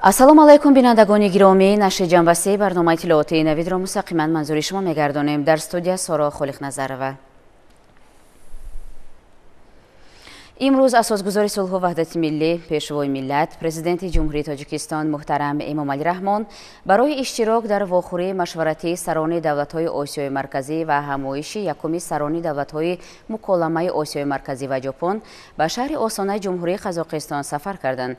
Ассалому алайкум, бинандагони гиромӣ. Нашри ҷамъбастии барномаи иттилоотии Навидро мустақиман манзури шумо мегардонем. Дар студия Соро Холиқназарова. Имрӯз асосгузори сулҳу ваҳдати миллӣ, пешвои миллат, президенти Ҷумҳурии Тоҷикистон муҳтарам Эмомалӣ Раҳмон барои иштирок дар вохӯрии машваратии сарони давлатҳои Осиёи Марказӣ ва ҳамоиши якуми сарони давлатҳои муколамаи Осиёи Марказӣ ва Ҷопон ба шаҳри Остонаи Ҷумҳурии Қазоқистон сафар карданд.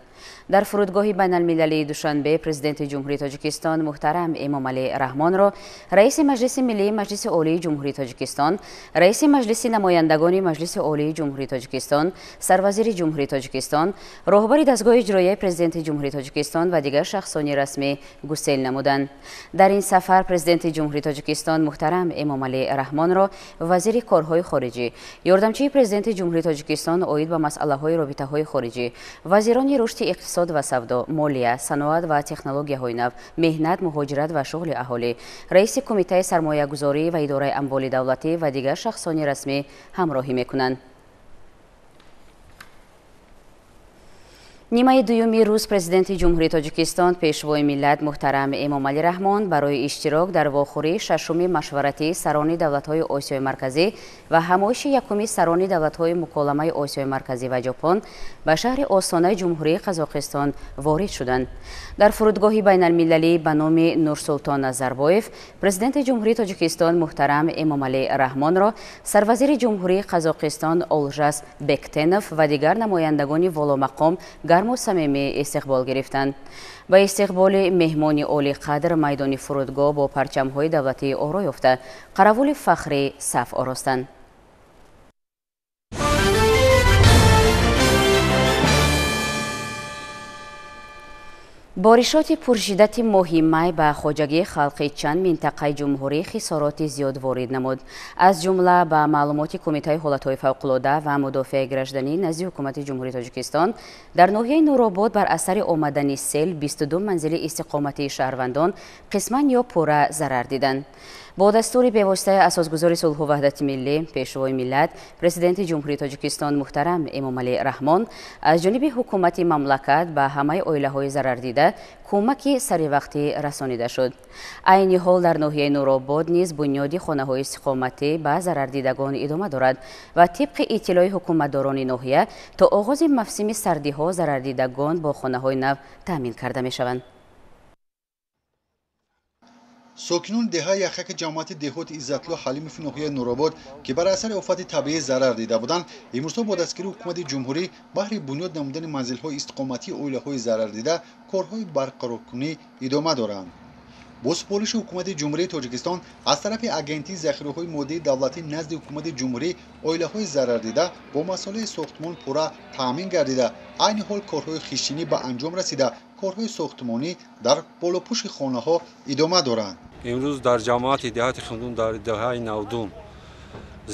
Дар фурудгоҳи байналмилалии Душанбе президенти Ҷумҳурии Тоҷикистон муҳтарам Эмомалӣ Раҳмонро раиси Маҷлиси Миллии Маҷлиси Олии Ҷумҳурии Тоҷикистон, раиси Маҷлиси намояндагони Маҷлиси Олии Ҷумҳурии Тоҷикистон, сарвазири Ҷумҳурии Тоҷикистон, роҳбари дастгоҳи иҷроияи президенти Ҷумҳурии Тоҷикистон ва дигар шахсони расмӣ гусел намуданд. Дар ин сафар президенти Ҷумҳурии Тоҷикистон муҳтарам Эмомалӣ Раҳмонро вазири корҳои хориҷӣ, ёрдамчии президенти Ҷумҳурии Тоҷикистон оид ба масъалаҳои робитаҳои хориҷӣ, вазирони рушди иқтисод ва савдо, молия, саноат ва технологияҳои нав, меҳнат, муҳоҷират ва шуғли аҳолӣ, раиси кумитаи сармоягузорӣ ва идораи амволи давлатӣ ва дигар шахсони расмӣ ҳамроҳӣ мекунанд. Нимаи дуюми рӯз президенти Ҷумҳурии Тоҷикистон, пешвои миллат муҳтарам Эмомалӣ Раҳмон барои иштирок дар вохӯрии шашуми машваратии сарони давлатҳои Осиёи Марказӣ ва ҳамоиши якуми сарони давлатҳои муколамаи Осиёи Марказӣ ва Ҷопон ба шаҳри Остонаи Ҷумҳурии Қазоқистон ворид шуданд. Дар фурудгоҳи байналмилалӣ ба номи Нурсултон Назарбоев президенти Ҷумҳурии Тоҷикистон муҳтарам Эмомалӣ Раҳмонро сарвазири Ҷумҳурии Қазоқистон Олжас Бектенов ва дигар намояндагони воломақом гарму самимӣ истиқбол гирифтанд. Ба истиқболи меҳмони олиқадр майдони фурудгоҳ бо парчамҳои давлатӣ оро ёфта, қаравули фахрӣ саф оростанд. Боришоти пуршиддати моҳи май ба хоҷагии халқи чанд минтақаи ҷумҳурӣ хисороти зиёд ворид намуд. Аз ҷумла ба маълумоти Кумитаи ҳолатҳои фавқулода ва мудофиаи гражданӣ назди Ҳукумати Ҷумҳурии Тоҷикистон дар ноҳияи Нуробод бар асари омадани сел 22 манзили истиқоматии шаҳрвандон қисман ё пурра зарар диданд. Бо дастури бевоситаи асосгузори сулҳу ваҳдати миллӣ, пешвои миллат, президенти Ҷумҳурии Тоҷикистон муҳтарам Эмомалӣ Раҳмон аз ҷониби ҳукумати мамлакат ба ҳамаи оилаҳои зарардида кӯмаки саривақтӣ расонида шуд. Айни ҳол дар ноҳияи Нуробод низ бунёди хонаҳои истиқоматӣ ба зарардидагон идома дорад ва тибқи иттилои ҳукуматдорони ноҳия то оғози мавсими сардиҳо зарардидагон бо хонаҳои нав таъмин карда мешаванд. Сокинони деҳаи Яхаки ҷамоати деҳоти Иззатло Ҳалимови ноҳияи Нуробод, ки бар асари офати табиӣ зарар дида буданд, имрӯзҳо бо дастгирии ҳукумати ҷумҳурӣ баҳри бунёд намудани манзилҳои истиқоматии оилаҳои зарардида корҳои барқароркунӣ идома доранд. Бо супориши ҳукумати Ҷумҳурии Тоҷикистон аз тарафи Агентии захираҳои моддии давлатӣ назди ҳукумати ҷумҳурӣ оилаҳои зарардида бо масолеҳи сохтмон пурра таъмин гардида, айни ҳол корҳои хиштинӣ ба анҷом расида, корҳои сохтмонӣ дар болопӯши хонаҳо идома доранд. Имрӯз дар ҷамоати деҳати Хумдун дар деҳаи Навдун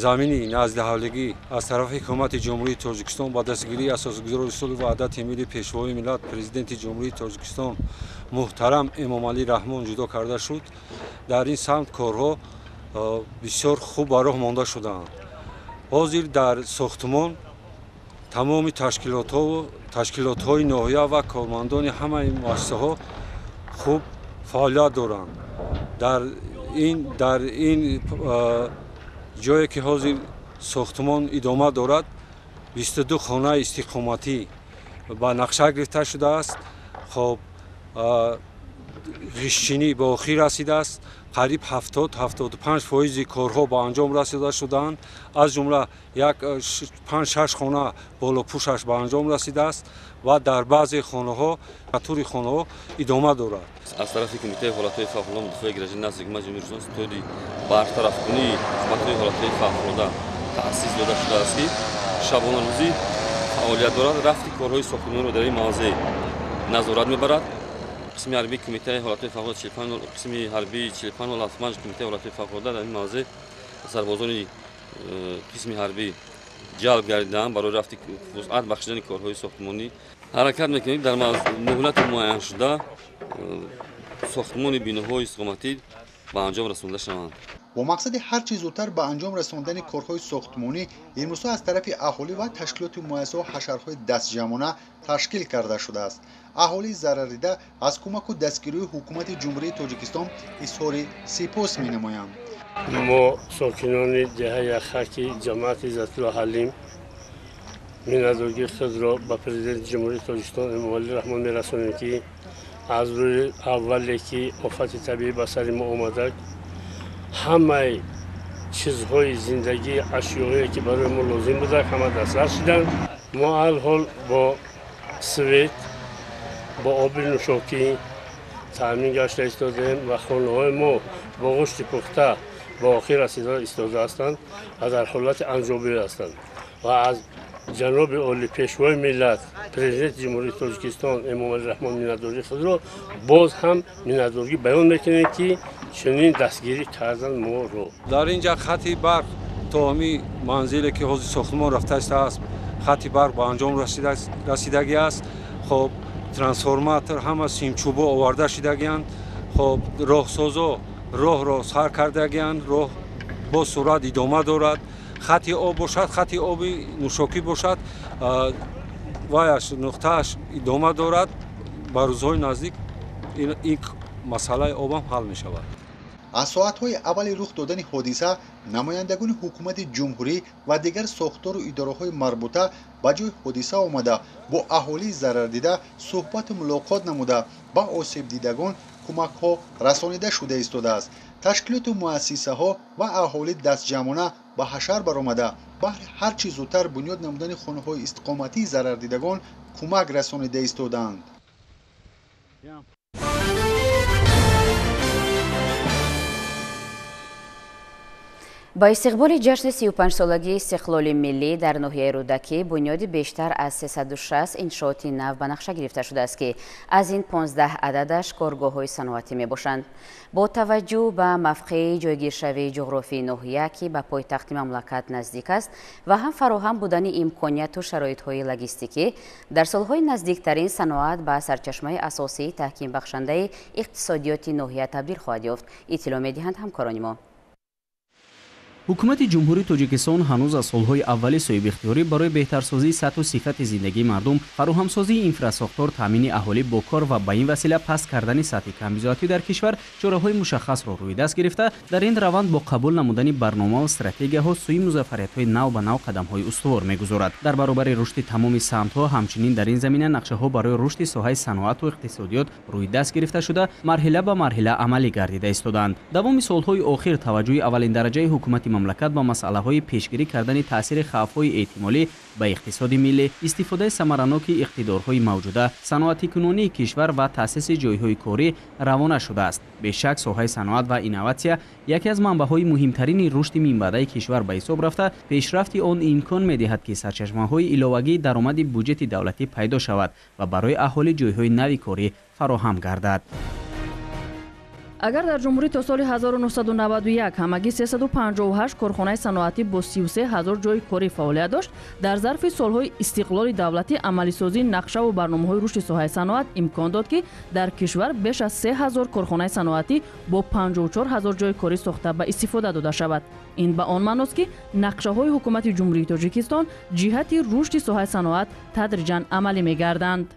замини наздиҳавлигӣ аз тарафи ҳукумати Ҷумҳурии Тоҷикистон ба дастгирии асосгузори сулҳу ваҳдати миллӣ, пешвои миллат, президенти Ҷумҳурии Тоҷикистон муҳтарам Эмомалӣ Раҳмон ҷудо карда шуд. Дар ин самт корҳо бисёр хуб ба роҳ монда шудаанд. Ҳозир дар сохтмон тамоми ташкилотҳои ноҳия ва кормандони ҳамаи муассисаҳо хуб фаъолият доранд. Дар ин ҷое ки ҳозир сохтмон идома дорад, 22 хонаи истиқоматӣ ба нақша гирифта шудааст. Хоб ғиштчинӣ ба охир расидааст. Қариб 70-75% корҳо ба анҷом расида шудаанд. Аз ҷумла як 5-6 хона болопӯшаш ба анҷом расидааст ва дар баъзе хонаҳо тури хонаҳо идома дорад. Аз тарафи Кумитаи ҳолатҳои фавқулода мудофиаи гражданӣ назди Ҳукумати Ҷумҳурии Тоҷикистон ситоди бартарафкунии хизматҳои ҳолатҳои фавқулода таъсис дода шудааст, ки шабонарӯзӣ фаъолият дорад, рафти корҳои сохтмониро дар ин мавзеъ назорат мебарад. Қисми ҳарбии Кумитаи ҳолатҳои фавқулода 45, қисми ҳарбии 4575 Кумитаи ҳолатҳои фавқулода дар ин мавзеъ сарбозони қисми ҳарбӣ ҷалб гардидаанд барои рафти вусъат бахшидани корҳои сохтмонӣ. Ҳаракат мекунем дар муҳлати муайяншуда сохтмони биноҳои истиқоматӣ ба анҷом расонда шаванд. Бо мақсади ҳарчи зудтар ба анҷом расондани корҳои сохтмонӣ имрӯзҳо аз тарафи аҳолӣ ва ташкилоти муассисаҳо ҳашарҳои дастҷамъона ташкил карда шудааст. Аҳолии зарардида аз кӯмаку дастгирии ҳукумати Ҷумҳурии Тоҷикистон изҳори сипос менамоянд. Мо сокинони деҳаи Яхаки ҷамоати Иззатулло Ҳалим миннатдории худро ба Президенти Ҷумҳурии Тоҷикистон Эмомалӣ Раҳмон мерасонем, ки аз рӯзи аввале ки офати табиӣ ба сари мо омада, ҳамаи чизҳои зиндагӣ, ашёое ки барои мо лозим буда, ҳама дастрас шуданд. Мо алҳол бо свет, бо оби нӯшокӣ таъмин гашта истодаем ва хонаҳои мо бо гӯшти пухта ба охир расида истода ҳастанд ва дар ҳолати анҷомӣ ҳастанд. Ва аз ҷаноби олӣ, Пешвои миллат, Президенти Ҷумҳурии Тоҷикистон Эмомалӣ Раҳмон миннатдории худро боз ҳам миннатдорӣ баён мекунем, ки чунин дастгирӣ кардан моро. Дар ин ҷа хати барқ то ҳамин манзиле ки ҳозир сохтмон рафта истааст, хати барқ ба анҷом расидагӣ аст. Хоб, трансформатор ҳама симчӯбо оварда шудагианд. Хоб, роҳсозо роҳро сар кардагианд, роҳ бо суръат идома дорад. Хати об бошад, хати оби нӯшокӣ бошад, ваяш нуқтааш идома дорад. Ба рӯзҳои наздик ин масъалаи обам ҳал мешавад. Аз соатҳои аввали рух додани ҳодиса намояндагони ҳукумати ҷумҳурӣ ва дигар сохтору идораҳои марбута ба ҷои ҳодиса омада, бо аҳолии зарардида суҳбату мулоқот намуда, ба осебдидагон кӯмакҳо расонида шуда истодааст. Ташкилоту муассисаҳо ва аҳолӣ дастҷамъона ба ҳашар баромада, баҳри ҳарчи зудтар бунёд намудани хонаҳои истиқоматии зарардидагон кӯмак расонида истодаанд. Ба истиқболи ҷашни 35-солагии истиқлоли миллӣ дар ноҳияи Рӯдакӣ бунёди бештар аз 360 иншооти нав ба нақша гирифта шудааст, ки аз ин 15 ададаш коргоҳҳои саноатӣ мебошанд. Бо таваҷҷӯҳ ба мавқеи ҷойгиршавии ҷуғрофии ноҳия, ки ба пойтахти мамлакат наздик аст, ва ҳам фароҳам будани имконияту шароитҳои логистикӣ, дар солҳои наздиктарин саноат ба сарчашмаи асосии таҳкимбахшандаи иқтисодиёти ноҳия табдил хоҳад ёфт, иттилоъ медиҳанд ҳамкорони мо. Ҳукумати Ҷумҳурии Тоҷикистон ҳанӯз аз солҳои аввали соҳибихтиёрӣ барои беҳтарсозии сатҳу сифати зиндагии мардум, фароҳамсозии инфрасохтор, таъмини аҳолӣ бо кор ва ба ин васила паст кардани сатҳи камбизоатӣ дар кишвар чораҳои мушаххасро рӯи даст гирифта, дар ин раванд бо қабул намудани барнома ва стратегияҳо сӯи музаффариятҳои нав ба нав қадамҳои устувор мегузорад. Дар баробари рушди тамоми самтҳо, ҳамчунин дар ин замина нақшаҳо барои рушди соҳаи саноату иқтисодиёт рӯи даст гирифта шуда, марҳила ба марҳила амалӣ гардида истодаанд. Давоми солҳои охир таваҷҷӯҳи аввалиндараҷаи ҳукумати мамлакат ба масъалаҳои пешгирӣ кардани таъсири хавфҳои эҳтимолӣ ба иқтисоди миллӣ, истифодаи самараноки иқтидорҳои мавҷуда, саноатикунонии кишвар ва таъсиси ҷойҳои корӣ равона шудааст. Бешак, соҳаи саноат ва инноватсия яке аз манбаъҳои муҳимтарини рушди минбаъдаи кишвар ба ҳисоб рафта, пешрафти он имкон медиҳад, ки сарчашмаҳои иловагии даромади буҷети давлатӣ пайдо шавад ва барои аҳолӣ ҷойҳои нави корӣ фароҳам гардад. Агар дар ҷумҳурӣ то соли 1991 ҳамагӣ 358 корхонаи саноатӣ бо 33 ҳазор ҷойи корӣ фаъолият дошт, дар зарфи солҳои истиқлоли давлатӣ амалисозии нақшаву барномаҳои рушди соҳаи саноат имкон дод, ки дар кишвар беш аз 3 ҳазор корхонаи саноатӣ бо 54 ҳазор ҷойи корӣ сохта ба истифода дода шавад. Ин ба он маъност, ки нақшаҳои ҳукумати Ҷумҳурии Тоҷикистон ҷиҳати рушди соҳаи саноат тадриҷан амалӣ мегарданд.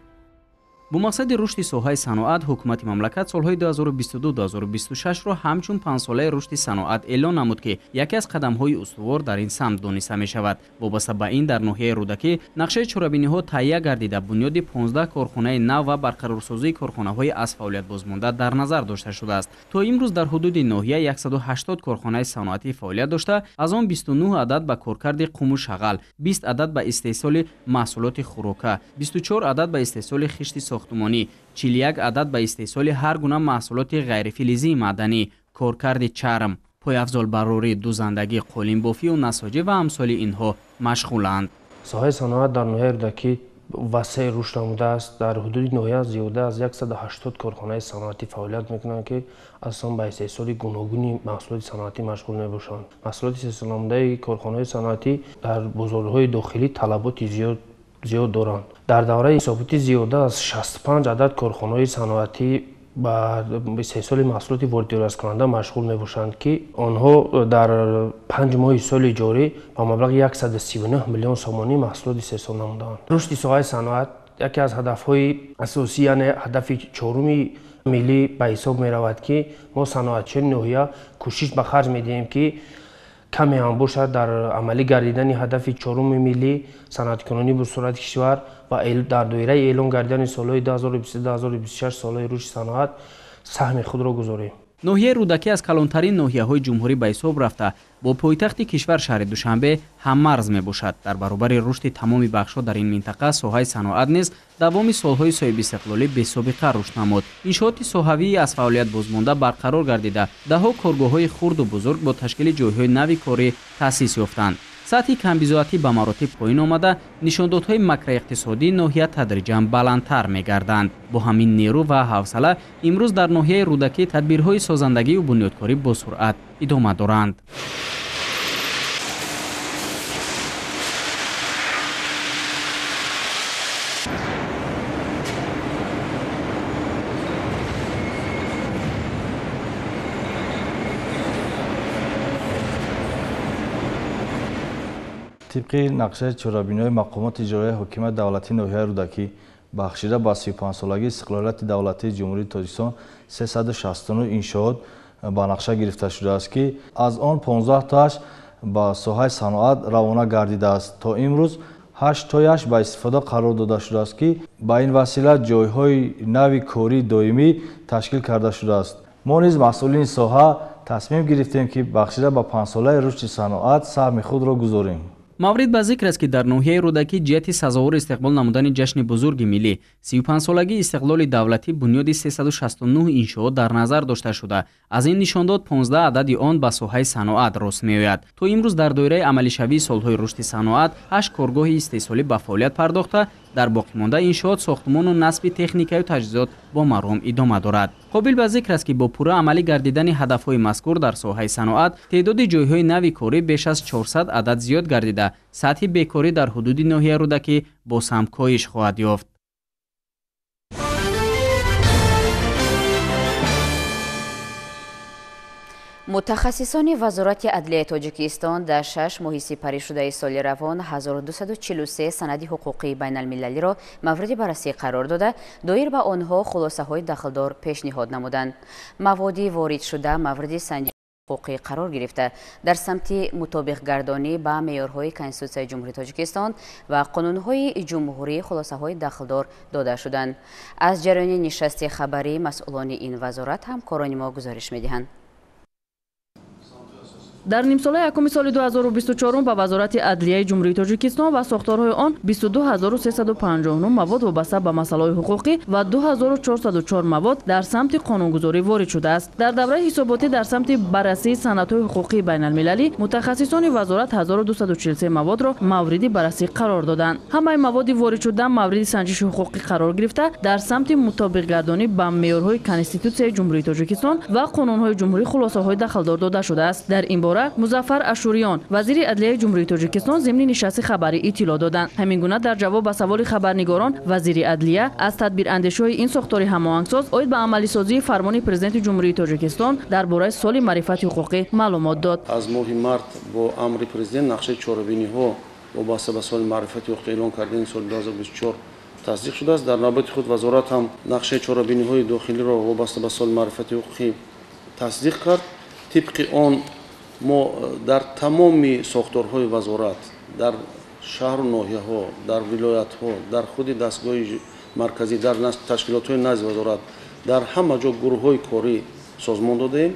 Бо мақсади рушди соҳаи саноат ҳукумати мамлакат солҳои 2022-2026-ро ҳамчун панҷсолаи рушди саноат эълон намуд, ки яке аз қадамҳои устувор дар ин самт дониста мешавад. Вобаста ба ин дар ноҳияи Рӯдакӣ нақшаи чорабиниҳо таҳия гардида, бунёди 15 корхонаи нав ва барқарорсозии корхонаҳои аз фаъолият бозмонда дар назар дошта шудааст. То имрӯз дар ҳудуди ноҳия 180 корхонаи саноатӣ фаъолият дошта, аз он 29 адад ба коркарди қуму шағал, 20 адад ба истеҳсоли маҳсулоти хӯрока, 24 адад ба истеҳсоли хишти сохтмонӣ, 41 адад ба истеҳсоли ҳар гуна маҳсулоти ғайрифилизии маъданӣ, коркарди чарм, пойафзолбарорӣ, дузандагӣ, қолинбофию насоҷӣ ва амсоли инҳо машғуланд. Соҳаи саноат дар ноҳияи Рӯдакӣ васеъ рушд намудааст. Дар ҳудуди ноҳия зиёда аз 180 корхонаи саноатӣ фаъолият мекунанд, ки асосан ба истеҳсоли гуногуни маҳсулоти саноатӣ машғул мебошанд. Маҳсулоти истеҳсолнамудаи корхонаҳои саноатӣ дар бозорҳои дохилӣ талаботи зиёд доранд. Дар давраи ҳисоботӣ зиёда аз 65 адад корхонаҳои саноатӣ ба истеҳсоли маҳсулоти воридкунанда машғул мебошанд, ки онҳо дар 5 моҳи соли ҷорӣ ба маблағи 139 миллион сомонӣ маҳсулот истеҳсол намуданд. Рушди соҳаи саноат яке аз ҳадафҳои асосӣ, яъне ҳадафи чоруми миллӣ ба ҳисоб меравад, ки мо саноатчиёни ноҳия кӯшиш ба харҷ медиҳем, ки каме ҳам бошад дар амалӣ гардидани ҳадафи чоруми миллӣ саноаткунонии босуръати кишвар ва дар доираи эълон гардидани солҳои 2022-2026 солҳои рушди саноат саҳми худро гузорем. Ноҳияи Рӯдакӣ аз калонтарин ноҳияҳои ҷумҳурӣ ба ҳисоб рафта, бо пойтахти кишвар шаҳри Душанбе ҳаммарз мебошад. Дар баробари рушди тамоми бахшҳо дар ин минтақа соҳаи саноат низ давоми солҳои соҳибистиқлолӣ бесобиқа рушд намуд. Иншооти соҳавии аз фаъолият бозмонда барқарор гардида, даҳҳо коргоҳҳои хурду бузург бо ташкили ҷойҳои нави корӣ таъсис ёфтанд. Сатҳи камбизоатӣ ба маротиб поён омада, нишондодҳои макроиқтисодии ноҳия тадриҷан баландтар мегарданд. Бо ҳамин нерӯ ва ҳавсала имрӯз дар ноҳияи Рӯдакӣ тадбирҳои созандагию бунёдкорӣ бо суръат идома доранд. Тибқи нақшаи чорабиниҳои мақомоти иҷроияи ҳокимияти давлатии ноҳияи Рӯдакӣ бахшида ба 35-солагии истиқлолияти давлатии Ҷумҳурии Тоҷикистон 369 иншоот ба нақша гирифта шудааст, ки аз он 15 тоаш ба соҳаи саноат равона гардидааст. То имрӯз 8 тояш ба истифода қарор дода шудааст, ки ба ин васила ҷойҳои нави кории доимӣ ташкил карда шудааст. Мо низ масъулини соҳа тасмим гирифтем, ки бахшида ба 5-солаи рушди саноат саҳми худро гузорем. Маврид ба зикр аст, ки дар ноҳияи Рӯдакӣ ҷиҳати сазовори истиқбол намудани ҷашни бузурги миллӣ 35-солагии истиқлоли давлатӣ бунёди 369 иншоот дар назар дошта шуда, аз ин нишондод 15 адади он ба соҳаи саноат рост меояд. То имрӯз дар доираи амалишавии солҳои рушди саноат 8 коргоҳи истеҳсолӣ ба фаъолият пардохта, дар боқимонда иншоот сохтмону насби техникаю таҷҳизот бо маром идома дорад. Қобил ба зикр аст, ки бо пурра амалӣ гардидани ҳадафҳои мазкур дар соҳаи саноат теъдоди ҷойҳои нави корӣ беш аз 400 адад зиёд гардида, сатҳи бекорӣ дар ҳудуди ноҳияи Рӯдакӣ боз ҳам коҳиш хоҳад ёфт. Мутахассисони Вазорати адлияи Тоҷикистон дар 6 моҳи сипаришудаи соли равон 1243 санади ҳуқуқии байналмилалиро мавриди баррасӣ қарор дода, доир ба онҳо хулосаҳои дахлдор пешниҳод намуданд. Маводи воридшуда мавриди санҷиши ҳуқуқӣ қарор гирифта, дар самти мутобиқгардонӣ ба меъёрҳои Конститутсияи Ҷумҳурии Тоҷикистон ва қонунҳои ҷумҳурӣ хулосаҳои дахлдор дода шуданд. Аз ҷараёни нишасти хабарӣ масъулони ин вазорат ҳамкорони мо гузориш медиҳанд. Дар нимсолаи якуми соли 2024 ба Вазорати адлияи Ҷумҳурии Тоҷикистон ва сохторҳои он 22359 мавод вобаста ба масъалаҳои ҳуқуқӣ ва 2404 мавод дар самти қонунгузорӣ ворид шудааст. Дар давраи ҳисоботӣ дар самти баррасии санадҳои ҳуқуқии байналмилалӣ мутахассисони вазорат 1243 маводро мавриди баррасӣ қарор доданд. Ҳамаи маводи воридшуда мавриди санҷиши ҳуқуқӣ қарор гирифта, дар самти мутобиқгардонӣ ба меъёрҳои Конститутсияи Ҷумҳурии Тоҷикистон ва қонунҳои ҷумҳурӣ хулосаҳои дахлдор дода шудааст. Дар ин бора Музаффар Ашуриён, вазири адлияи Ҷумҳурии Тоҷикистон, зимни нишасти хабарӣ иттилоъ доданд. Ҳамин гуна дар ҷавоб ба саволи хабарнигорон вазири адлия аз тадбирандешиҳои ин сохтори ҳамоҳангсоз оид ба амалисозии фармони Президенти Ҷумҳурии Тоҷикистон дар бораи соли маърифати ҳуқуқӣ маълумот дод. Аз моҳи март бо амри президент нақшаи чорабиниҳо вобаста ба соли маърифати ҳуқуқӣ эълон кардани соли 2024 тасдиқ шудааст. Дар навбати худ вазорат ҳам нақшаи чорабиниҳои дохилиро вобаста ба соли маърифати ҳуқуқӣ тасдиқ кард. Тибқи он мо дар тамоми сохторҳои вазорат, дар шаҳру ноҳияҳо, дар вилоятҳо, дар худи дастгоҳи марказӣ, дар ташкилотҳои назди вазорат, дар ҳама ҷо гурӯҳҳои корӣ созмон додаем.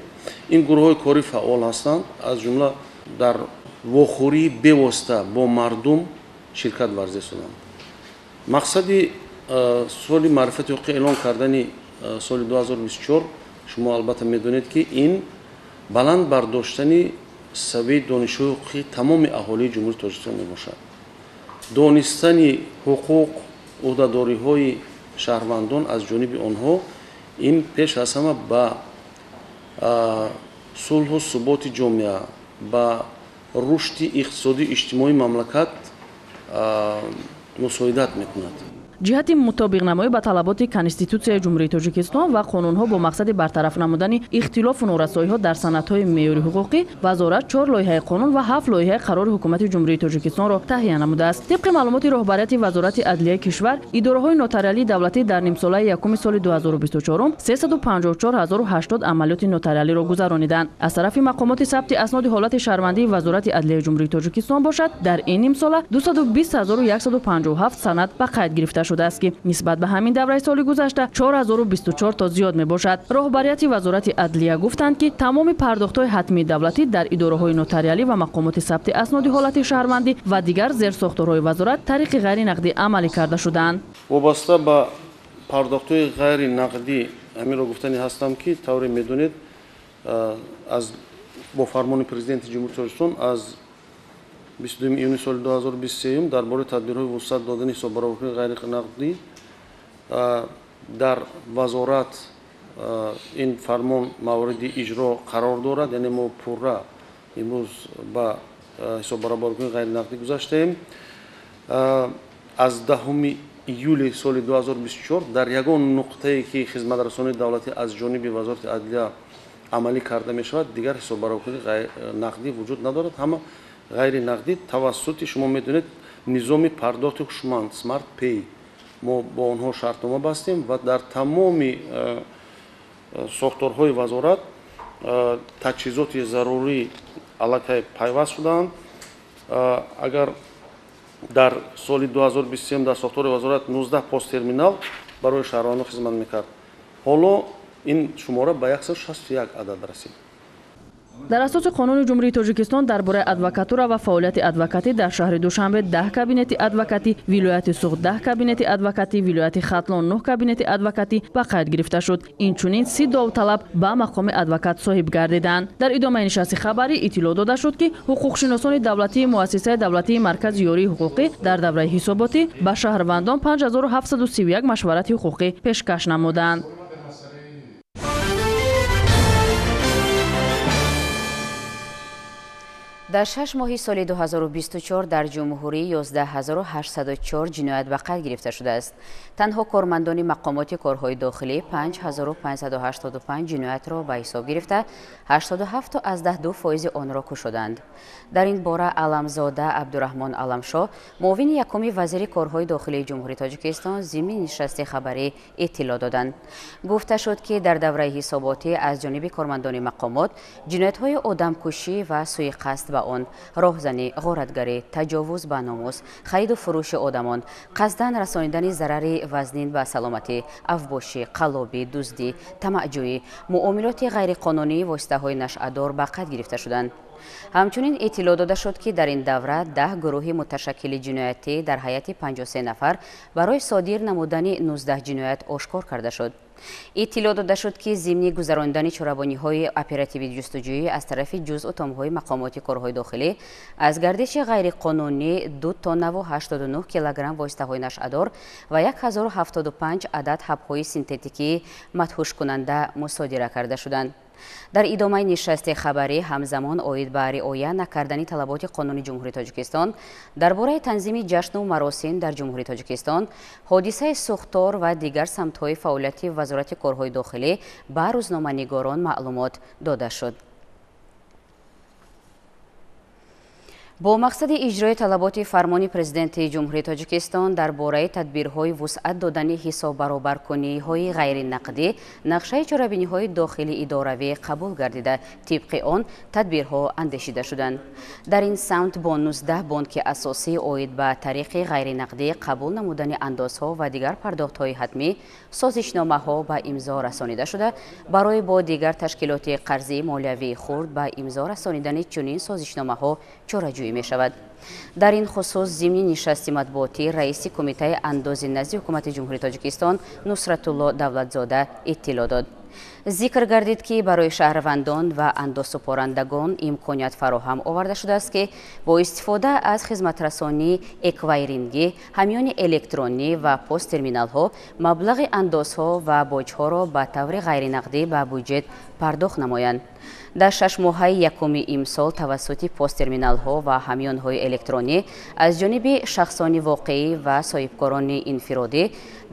Ин гурӯҳҳои корӣ фаъол ҳастанд, аз ҷумла дар вохӯрии бевосита бо мардум ширкат варзида шуданд. Мақсади соли маърифати ҳуқуқӣ эълон кардани соли 2024 шумо албатта медонед, ки ин баланд бардоштани савияи донишҳои ҳуқуқии тамоми аҳолии Ҷумҳурии Тоҷикистон мебошад. Донистани ҳуқуқ, ӯҳдадориҳои шаҳрвандон аз ҷониби онҳо ин пеш аз ҳама ба сулҳу суботи ҷомеа, ба рушди иқтисодию иҷтимоии мамлакат мусоидат мекунад. Ҷиҳати мутобиқнамоӣ ба талаботи Конститутсияи Ҷумҳурии Тоҷикистон ва қонунҳо бо мақсади бартараф намудани ихтилофу норасоиҳо дар санадҳои меъёри ҳуқуқӣ, вазорат 4 лоиҳаи қонун ва 7 лоиҳаи қарори ҳукумати Ҷумҳурии Тоҷикистонро таҳия намудааст. Тибқи маълумоти роҳбарияти Вазорати адлияи кишвар, идораҳои нотариалии давлатӣ дар нимсолаи якуми соли 2024 354 080 амалиёти нотариалиро гузарониданд. Аз тарафи мақомоти сабти асноди ҳолати шаҳрвандии Вазорати адлияи Ҷумҳурии Тоҷикистон бошад, дар ин нимсола 220 157 санад ба қайд гирифта шудааст, ки нисбат ба ҳамин давраи соли гузашта 4024 то зиёд мебошад. Роҳбарияти Вазорати адлия гуфтанд, ки тамоми пардохтҳои ҳатмии давлатӣ дар идораҳои нотариалӣ ва мақомоти сабти асноди ҳолати шаҳрвандӣ ва дигар зерсохторҳои вазорат тариқи ғайринақдӣ амалӣ карда шудаанд. Вобаста ба пардохтҳои ғайринақдӣ ҳаминро гуфтанӣ ҳастам, ки тавре медонед, аз бо фармони Президенти Ҷумҳурии Тоҷикистон аз 22 июни соли 2023 дар бораи тадбирҳои вусъат додани ҳисоббаробаркунии ғайринақдӣ дар вазорат ин фармон мавриди иҷро қарор дорад. Яъне мо пурра имрӯз ба ҳисоббаробаркунии ғайринақдӣ гузаштаем. Аз 10 июли соли 2024 дар ягон нуқтае, ки хизматрасонии давлатӣ аз ҷониби Вазорати адлия амалӣ карда мешавад, дигар ҳисоббаробаркунии нақдӣ вуҷуд надорад. Ҳама ғайринақдӣ тавассути, шумо медонед, низоми пардохти ҳушманд Smart Pay мо бо онҳо шартнома бастем ва дар тамоми сохторҳои вазорат таҷҳизоти зарурӣ аллакай пайваст шудаанд. Агар дар соли 2023 дар сохтори вазорат 19 посттерминал барои шаҳрвандон хизмат мекард, ҳоло ин шумора ба 161 адад расид. Дар асоси қонуни Ҷумҳурии Тоҷикистон дар бораи адвокатура ва фаъолияти адвокатӣ дар шаҳри Душанбе 10 кабинети адвокатӣ, вилояти Суғд 10 кабинети адвокатӣ, вилояти Хатлон 9 кабинети адвокатӣ ба қайд гирифта шуд. Инчунин 30 довталаб ба мақоми адвокат соҳиб гардиданд. Дар идомаи нишасти хабарӣ иттилоъ дода шуд, ки ҳуқуқшиносони давлатии муассисаи давлатии Маркази ёрии ҳуқуқӣ дар давраи ҳисоботӣ ба шаҳрвандон 5731 машварати ҳуқуқӣ пешкаш намуданд. Дар 6 моҳи соли 2024 дар ҷумҳурӣ 11804 ҷиноят ба қайд гирифта шудааст. Танҳо кормандони мақомоти корҳои дохилӣ 5585 ҷиноятро ба ҳисоб гирифта, 87,2 фоизи онро кушоданд. Дар ин бора Аламзода Абдураҳмон Аламшо, муовини якуми вазири корҳои дохилии Ҷумҳурии Тоҷикистон, зимни нишасти хабарӣ иттилоъ доданд. Гуфта шуд, ки дар давраи ҳисоботӣ аз ҷониби кормандони мақомот ҷиноятҳои одамкушӣ ва суиқасд ба он, роҳзанӣ, ғоратгарӣ, таҷовуз ба номус, хариду фурӯши одамон, қасдан расонидани зарари вазнин ба саломатӣ, авбошӣ, қаллобӣ, дуздӣ, тамаъҷӯӣ, муомилоти ғайриқонунии воситаҳои нашъадор ба қайд гирифта шуданд. Ҳамчунин иттилоъ дода шуд, ки дар ин давра 10 гурӯҳи муташаккили ҷиноятӣ дар ҳайати 53 нафар барои содир намудани 19 ҷиноят ошкор карда шуд. Иттилоъ дода шуд, ки зимни гузаронидани чорабониҳои оперативӣ ҷустуҷӯӣ аз тарафи ҷузъу томҳои мақомоти корҳои дохилӣ аз гардиши ғайриқонунӣ 2 тоннаву 89 килограмм воситаҳои нашъадор ва 1075 адад ҳабҳои синтетикии мадҳушкунанда мусодира карда шуданд. Дар идомаи нишасти хабарӣ ҳамзамон оид ба риоя накардани талаботи қонуни Ҷумҳурии Тоҷикистон дар бораи танзими ҷашну маросим дар Ҷумҳурии Тоҷикистон, ҳодисаи сӯхтор ва дигар самтҳои фаъолияти Вазорати корҳои дохилӣ ба рӯзноманигорон маълумот дода шуд. Бо мақсади иҷрои талаботи фармони Президенти Ҷумҳурии Тоҷикистон дар бораи тадбирҳои вусъат додани ҳисоббаробаркуниҳои ғайринақдӣ нақшаи чорабиниҳои дохили идоравӣ қабул гардида, тибқи он тадбирҳо андешида шуданд. Дар ин самт бо 19 бонки асосӣ оид ба тариқи ғайринақдӣ қабул намудани андозҳо ва дигар пардохтҳои ҳатмӣ созишномаҳо ба имзо расонида шуда, барои бо дигар ташкилоти қарзии молиявии хурд ба имзо расонидани чунин созишномаҳо чораҷӯӣ мешавад. Дар ин хусус зимни нишасти матбуотӣ раиси Кумитаи андози назди Ҳукумати Ҷумҳурии Тоҷикистон Нусратулло Давлатзода иттилоъ дод. Зикр гардид, ки барои шаҳрвандон ва андозсупорандагон имконият фароҳам оварда шудааст, ки бо истифода аз хизматрасонии эквайрингӣ, ҳамёни электронӣ ва посттерминалҳо маблағи андозҳо ва боҷҳоро ба таври ғайринақдӣ ба буҷет пардохт намоянд. Дар 6 моҳаи якуми имсол тавассути посттерминалҳо ва ҳамёнҳои электронӣ аз ҷониби шахсони воқеӣ ва соҳибкорони инфиродӣ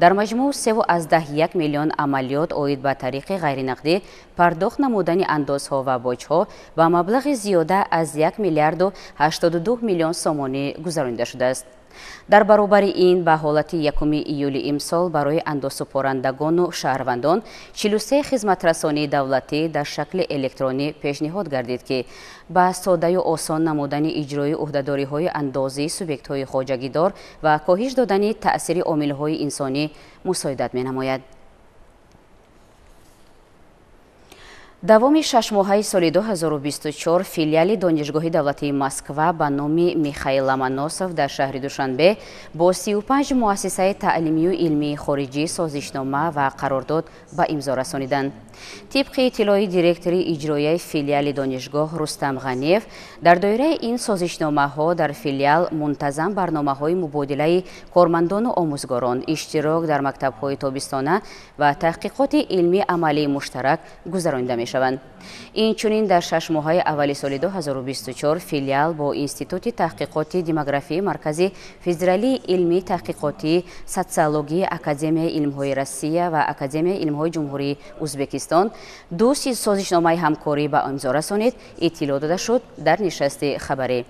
дар маҷмӯъ 3,1 миллион амалиёт оид ба тариқи ғайринақдӣ пардохт намудани андозҳо ва боҷҳо ба маблағи зиёда аз 1 миллиарду 82 миллион сомонӣ гузаронида шудааст. Дар баробари ин, ба ҳолати 1 июли имсол барои андозсупорандагону шаҳрвандон 43 хизматрасонии давлатӣ дар шакли электронӣ пешниҳод гардид, ки ба соддаю осон намудани иҷрои ӯҳдадориҳои андозии субъектҳои хоҷагидор ва коҳиш додани таъсири омилҳои инсонӣ мусоидат менамояд. Давоми 6 моҳаи соли 2024 филиали Донишгоҳи давлатии Москва ба номи Михаил Ломоносов дар шаҳри Душанбе бо 35 муассисаи таълимию илмии хориҷӣ созишнома ва қарордод ба имзо расониданд. Тибқи иттилои директори иҷроияи филиали донишгоҳ Рустам Ғаниев, дар доираи ин созишномаҳо дар филиал мунтазам барномаҳои мубодилаи кормандону омӯзгорон, иштирок дар мактабҳои тобистона ва таҳқиқоти илмии амалии муштарак гузаронида мешаванд. Инчунин, дар 6 моҳаи аввали соли 2024 филиал бо Институти таҳқиқоти демографии Маркази федералии илмии таҳқиқотии социологии Академияи илмҳои Россия ва Академияи илмҳои Ҷумҳурии Узбекистон ду созишномаи ҳамкорӣ ба имзо расонид, иттилоъ дода шуд дар нишасти хабарӣ.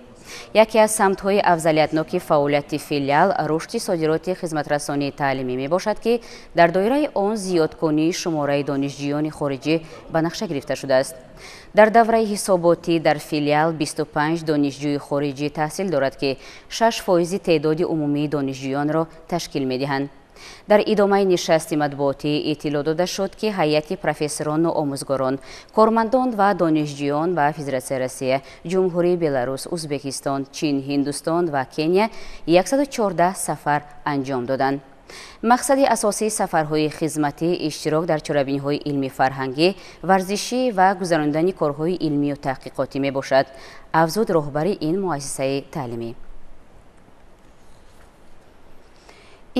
Яке аз самтҳои афзалиятноки фаъолияти филиал рушди содироти хизматрасонии таълимӣ мебошад, ки дар доираи он зиёдкунии шумораи донишҷӯёни хориҷӣ ба нақша гирифта шудааст. Дар давраи ҳисоботӣ дар филиал 25 донишҷӯи хориҷӣ таҳсил дорад, ки 6 фоизи теъдоди умумии донишҷӯёнро ташкил медиҳанд. Дар идомаи нишасти матбуотӣ иттилоъ дода шуд, ки ҳайати профессорону омӯзгорон, кормандон ва донишҷӯён ба Федератсияи Россия, Ҷумҳурии Беларус, Узбекистон, Чин, Ҳиндустон ва Кения 114 сафар анҷом доданд. Мақсади асосии сафарҳои хизматӣ иштирок дар чорабиниҳои илмӣ, фарҳангӣ, варзишӣ ва гузаронидани корҳои илмию таҳқиқотӣ мебошад, афзуд роҳбари ин муассисаи таълимӣ.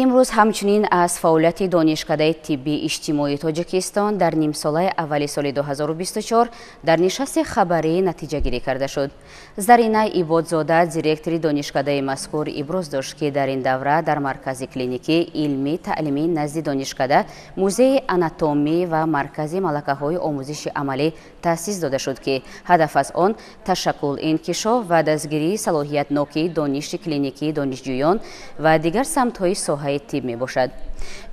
Имрӯз ҳамчунин аз фаъолияти Донишкадаи тиббии иҷтимоии Тоҷикистон дар нимсолаи аввали соли 2024 дар нишасти хабарӣ натиҷагирӣ карда шуд. Зарина Ибодзода, директори донишкадаи мазкур, иброз дошт, ки дар ин давра дар маркази клиникӣ илмӣ таълимӣ назди донишкада музеи анатомӣ ва маркази малакаҳои омӯзиши амалӣ таъсис дода шуд, ки ҳадаф аз он ташаккул, инкишоф ва дастгирии салоҳиятнокии дониши клиникии донишҷӯён ва дигар самтҳои соҳаи тиб мебошад.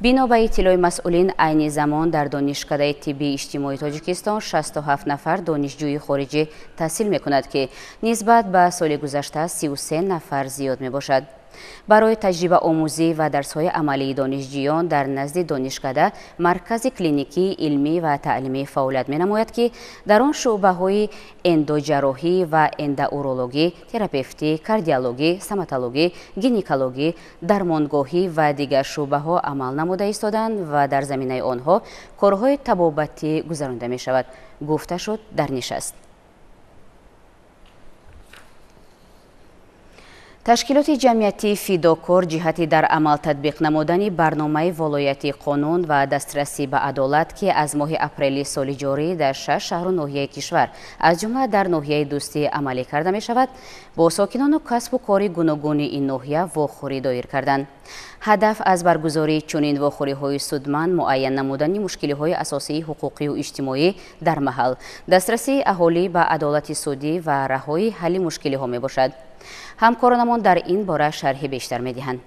Бино ба иттилои масъулин, айни замон дар Донишкадаи тиббии иҷтимоии Тоҷикистон 67 нафар донишҷӯи хориҷӣ таҳсил мекунад, ки нисбат ба соли гузашта 33 нафар зиёд мебошад. Барои таҷрибаомӯзӣ ва дарсҳои амалии донишҷӯён дар назди донишкада маркази клиникии илмӣ ва таълимӣ фаъолият менамояд, ки дар он шӯъбаҳои эндоҷарроҳӣ ва эндоурологӣ, терапевтӣ, кардиологӣ, стоматологӣ, гинекологӣ, дармонгоҳӣ ва дигар шӯъбаҳо амал намуда истоданд ва дар заминаи онҳо корҳои табобатӣ гузаронида мешавад, гуфта шуд дар нишаст. Ташкилоти ҷамъиятии «Фидокор» ҷиҳати дар амал татбиқ намудани барномаи волояти қонун ва дастрасӣ ба адолат, ки аз моҳи апрели соли ҷорӣ дар шаш шаҳру ноҳияи кишвар, аз ҷумла дар ноҳияи Дӯстӣ амалӣ карда мешавад, бо сокинону касбу кори гуногуни ин ноҳия вохӯрӣ доир карданд. Ҳадаф аз баргузории чунин вохӯриҳои судманд муайян намудани мушкилиҳои асосии ҳуқуқию иҷтимоӣ дар маҳал, дастрасии аҳолӣ ба адолати судӣ ва роҳҳои ҳалли мушкилиҳо мебошад. Ҳамкоронамон дар ин бора шарҳи бештар медиҳанд.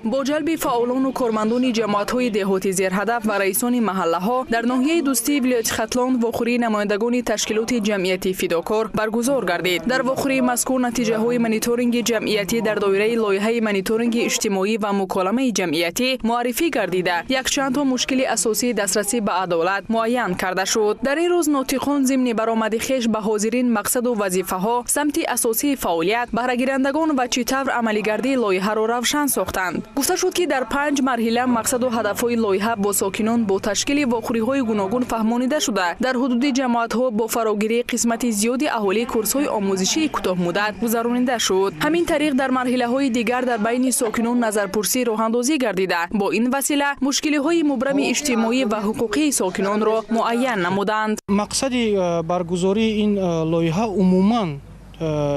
Бо ҷалби фаъолону кормандони ҷамоатҳои деҳоти зерҳадаф ва раисони маҳаллаҳо дар ноҳияи Дӯстии вилояти Хатлон вохӯрии намояндагони ташкилоти ҷамъиятии «Фидокор» баргузор гардид. Дар вохӯрии мазкур натиҷаҳои мониторинги ҷамъиятӣ дар доираи лоиҳаи мониторинги иҷтимоӣ ва муколамаи ҷамъиятӣ муаррифӣ гардида, якчандто мушкили асосии дастрасӣ ба адолат муайян карда шуд. Дар ин рӯз нотиқон зимни баромади хеш ба ҳозирин мақсаду вазифаҳо, самти асосии фаъолият, баҳрагирандагон ва чӣ тавр амалигардии лоиҳаро равшан сохтанд. Гуфта шуд, ки дар 5 марҳила мақсаду ҳадафҳои лоиҳа бо сокинон бо ташкили вохӯриҳои гуногун фаҳмонида шуда, дар ҳудуди ҷамоатҳо бо фарогирии қисмати зиёди аҳолӣ курсҳои омӯзишии кӯтоҳмуддат гузаронида шуд. Ҳамин тариқ дар марҳилаҳои дигар дар байни сокинон назарпурсӣ роҳандозӣ гардида, бо ин васила мушкилиҳои мубрами иҷтимоӣ ва ҳуқуқии сокинонро муайян намуданд. Мақсади баргузории ин лоиҳа умуман,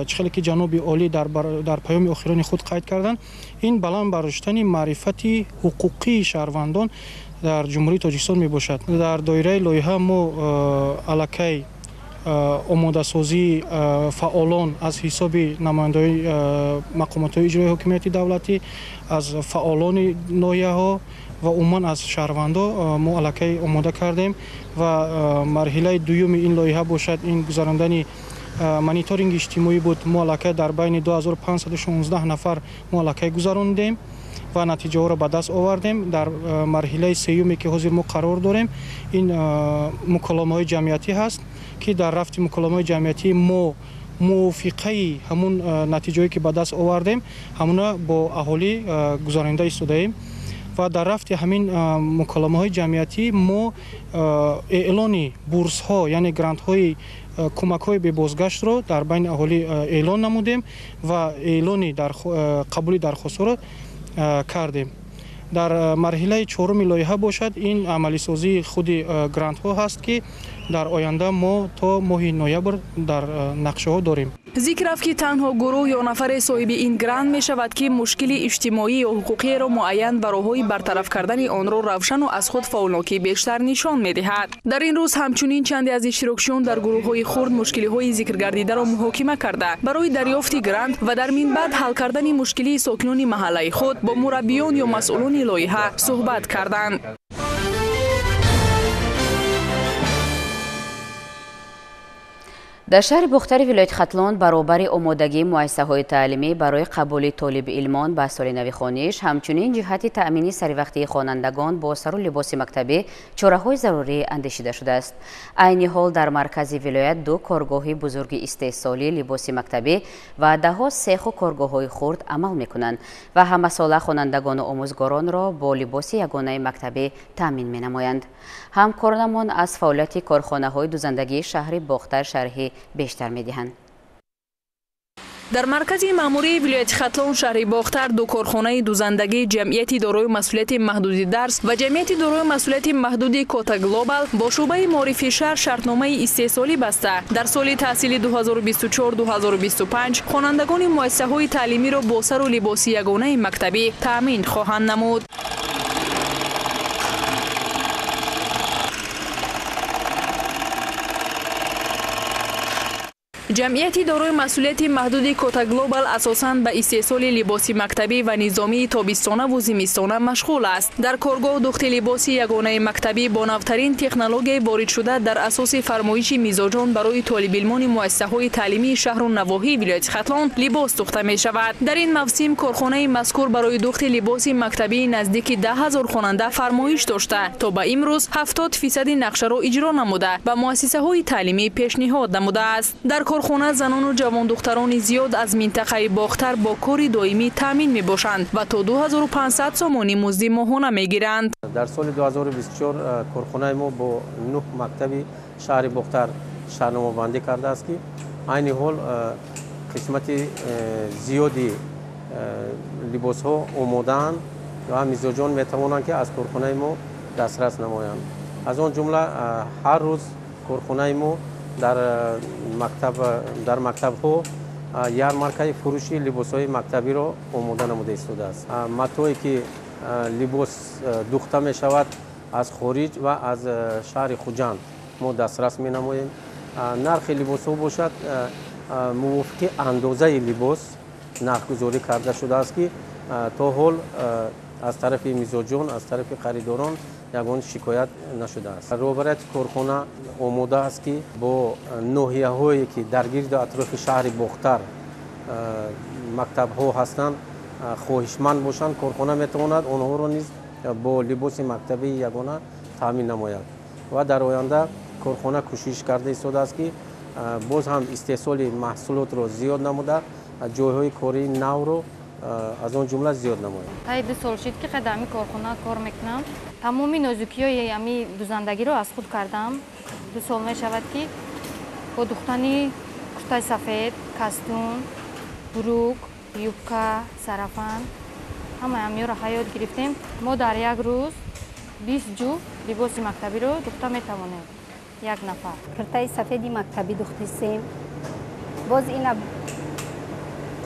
чӣ хеле ки ҷаноби олӣ дар паёми охирони худ қайд карданд, ин баланд бардоштани маърифати ҳуқуқии шаҳрвандон дар Ҷумҳурии Тоҷикистон мебошад. Дар доираи лоиҳа мо аллакай омодасозии фаъолон аз ҳисоби намояндаҳои мақомотҳои иҷроии ҳокимияти давлатӣ, аз фаъолони ноҳияҳо ва умуман аз шаҳрвандо мо аллакай омода кардем ва марҳилаи дуюми ин лоиҳа бошад ин гузарондани мониторинги иҷтимоӣ буд. Мо аллакай дар байни 2516 нафар мо аллакай гузарондем ва натиҷаҳоро ба даст овардем. Дар марҳилаи сеюме ки ҳозир мо қарор дорем, ин муколамаҳои ҷамъиятӣ ҳаст, ки дар рафти муколамаҳои ҷамъиятӣ мо мувофиқаи ҳамун натиҷаҳое ки ба даст овардем, ҳамуна бо аҳолӣ гузаронида истодаем ва дар рафти ҳамин муколамаҳои ҷамъиятӣ мо эълони бурсҳо, яъне грантҳои кӯмакҳои бебозгаштро дар байни аҳолӣ эълон намудем ва эълони қабули дархостҳоро кардем. Дар марҳилаи чоруми лоиҳа бошад, ин амалисозии худи грантҳо ҳаст, ки дар оянда мо то моҳи ноябр дар нақшаҳо дорем. Зикр рафт, ки танҳо гурӯҳ ё нафаре соҳиби ин грант мешавад, ки мушкили иҷтимоӣ ё ҳуқуқиеро муайян ва роҳҳои бартараф кардани онро равшану аз худ фаъолнокӣ бештар нишон медиҳад. Дар ин рӯз ҳамчунин чанде аз иштирокчиён дар гурӯҳҳои хурд мушкилиҳои зикргардидаро муҳокима карда, барои дарёфти грант ва дар минбаъд ҳал кардани мушкилии сокинони маҳаллаи худ бо мураббиён ё масъулони лоиҳа суҳбат карданд. Дар шаҳри Бохтари вилояти Хатлон баробари омодагии муассисаҳои таълимӣ барои қабули толибилмон ба соли нави хониш, ҳамчунин ҷиҳати таъмини саривақтии хонандагон бо сару либоси мактабӣ чораҳои зарурӣ андешида шудааст. Айни ҳол дар маркази вилоят 2 коргоҳи бузурги истеҳсолии либоси мактабӣ ва даҳҳо сеху коргоҳҳои хурд амал мекунанд ва ҳамасола хонандагону омӯзгоронро бо либоси ягонаи мактабӣ таъмин менамоянд. Ҳамкоронамон аз фаъолияти корхонаҳои дузандагии шаҳри Бохтар шарҳи бештар медиҳанд. Дар маркази маъмурии вилояти Хатлон шаҳри Бохтар 2 корхонаи дузандагии ҷамъияти дорои масъулияти маҳдуди дарс ва ҷамъияти дорои масъулияти маҳдуди Кота Глобал бо шӯъбаи маорифи шаҳр шартномаи истеҳсолӣ баста. Дар соли таҳсили 2024-2025 хонандагони муассисаҳои таълимиро бо сару либоси ягонаи мактабӣ таъмин хоҳанд намуд. Ҷамъияти дорои масъулияти маҳдуди Кота Глобал асосан ба истеҳсоли либоси мактабӣ ва низомии тобистонаву зимистона машғул аст. Дар коргоҳ духти либоси ягонаи мактабӣ бо навтарин технологияи воридшуда дар асоси фармоиши мизоҷон барои толибилмони муассисаҳои таълимии шаҳру навоҳии вилояти Хатлон либос духта мешавад. Дар ин мавсим корхонаи мазкур барои духти либоси мактабии наздики 10 000 хонанда фармоиш дошта, то ба имрӯз 70% нақшаро иҷро намуда ба муассисаҳои таълимӣ пешниҳод намудааст. Дар корхона занону ҷавондухтарони зиёд аз минтақаи Бохтар бо кори доимӣ таъмин мебошанд ва то 2500 сомонӣ музди моҳона мегиранд. Дар соли 2024 корхонаи мо бо 9 мактаби шаҳри Бохтар шартномабандӣ кардааст, ки айни ҳол қисмати зиёди либосҳо омодаанд ва мизоҷон метавонанд, ки аз корхонаи мо дастрас намоянд. Аз он ҷумла ҳар рӯз корхонаи мо дар мактабҳо ярмаркаи фурӯши либосҳои мактабиро омода намуда истодааст. Матое ки либос духта мешавад аз хориҷ ва аз шаҳри Хуҷанд мо дастрас менамоем. Нархи либосҳо бошад мувофиқи андозаи либос нархгузорӣ карда шудааст, ки то ҳол аз тарафи мизоҷон, аз тарафи харидорон ягон шикоят нашудааст. Роҳбарияти корхона омода аст, ки бо ноҳияҳое ки дар гирду атрофи шаҳри Бохтар мактабҳо ҳастанд хоҳишманд бошанд, корхона метавонад онҳоро низ бо либоси мактабии ягона таъмин намояд ва дар оянда корхона кӯшиш карда истодааст, ки боз ҳам истеҳсоли маҳсулотро зиёд намуда, ҷойҳои кории навро аз он ҷумла зиёд намоем. Таи 2 сол шид ки дар ҳамин корхона кор мекунам. Тамоми нозукиҳои ҳамин дузандагиро аз худ кардам. 2 сол мешавад ки бо духтани куртаи сафед, кастун, бурук, юбка, сарафан ҳамаи ҳаминҳоро ҳаёт гирифтем. Мо дар як рӯз 20 ҷуфт либоси мактабиро духта метавонем. Як нафар. Куртаи сафеди мактабӣ духтисем. Боз ина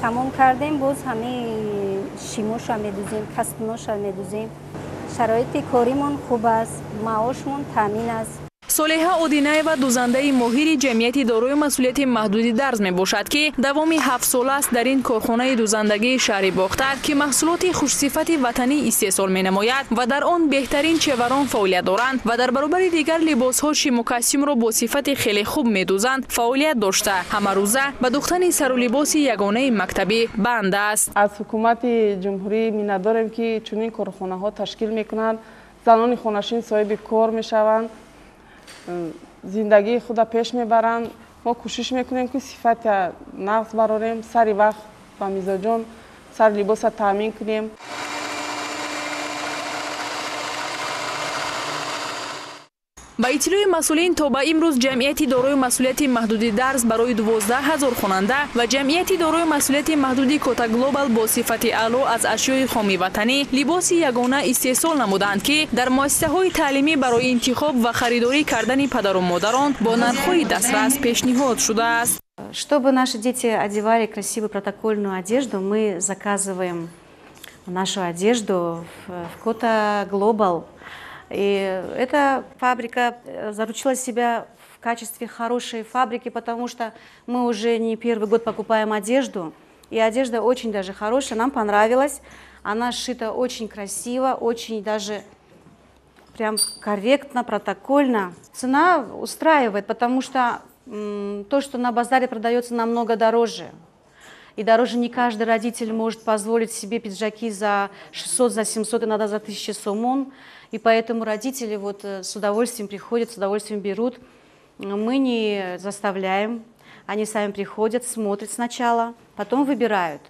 тамом кардем, боз ҳамаи шимоша медузем, кастуноша медузем. Шароити коримон хуб аст, маошмон таъмин аст. Солеҳа Одинаева дузандаи моҳири ҷамъияти дорои масъулияти маҳдуди дарз мебошад, ки давоми 7 сол аст дар ин корхонаи дузандагии шаҳри Бохтар, ки маҳсулоти хушсифати ватанӣ истеҳсол менамояд ва дар он беҳтарин чеварон фаъолият доранд ва дар баробари дигар либосҳо шиму костюмро бо сифати хеле хуб медузанд, фаъолият дошта ҳамарӯза ба духтани сару либоси ягонаи мактабӣ банд аст. Аз ҳукумати ҷумҳурӣ миннатдорем, ки чунин корхонаҳо ташкил мекунанд, занони хонашин соҳиби кор мешаванд, зиндагии худа пеш мебаранд. Мо кӯшиш мекунем, ки сифати нағз барорем, сари вақт ба мизоҷон сари либоса таъмин кунем. Ба иттилои масъулин, то ба имрӯз ҷамъияти дорои масъулияти маҳдуди дарз барои 12 000 хонанда ва ҷамъияти дорои масъулияти маҳдуди Кота Глобал бо сифати аъло аз ашёи хоми ватанӣ либоси ягона истеҳсол намуданд, ки дар муассисаҳои таълимӣ барои интихоб ва харидорӣ кардани падару модарон бо нархҳои дастрас пешниҳод шудааст. Чтобы наши дети одевали красивую протокольную одежду, мы заказываем нашу одежду в Кота Глобал. И эта фабрика заручила себя в качестве хорошей фабрики, потому что мы уже не первый год покупаем одежду. И одежда очень даже хорошая, нам понравилась. Она сшита очень красиво, очень даже прям корректно, протокольно. Цена устраивает, потому что то, что на базаре продается, намного дороже. И дороже не каждый родитель может позволить себе пиджаки за 600, за 700, иногда за 1000 сомон. И поэтому родители вот с удовольствием приходят, с удовольствием берут. Мы не заставляем, они сами приходят, смотрят сначала, потом выбирают.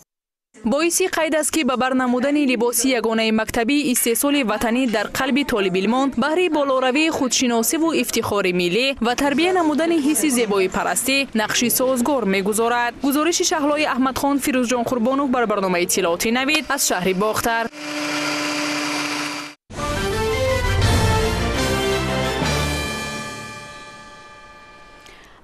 Боиси қайд аст, ки ба барнамудани либоси ягонаи мактабӣ истеҳсоли ватанӣ дар қалби толибилмон баҳри болоравии худшиносиву ифтихори миллӣ ва тарбия намудани ҳисси зебоипарастӣ нақши созгор мегузорад. Гузориши Шаҳлои Аҳмадхон, Фирӯзҷон Қурбонов бар барномаи иттилоотӣ Навид аз шаҳри Бохтар.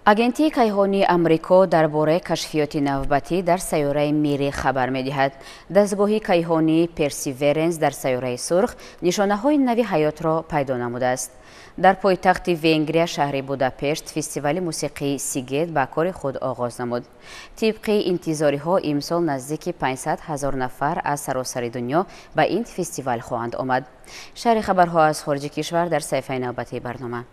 Агентии кайҳонии Амрико дар бораи кашфиёти навбатӣ дар сайёраи Мирих хабар медиҳад. Дастгоҳи кайҳонии Персиверенс дар сайёраи Сурх нишонаҳои нави ҳаётро пайдо намудааст. Дар пойтахти Венгрия, шаҳри Будапешт, фестивали мусиқии Сигет ба кори худ оғоз намуд. Тибқи интизориҳо, имсол наздики 500 000 нафар аз саросари дунё ба ин фестивал хоҳанд омад. Шарҳи хабарҳо аз хориҷи кишвар дар саҳифаи навбатии барнома.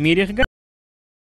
Мирихга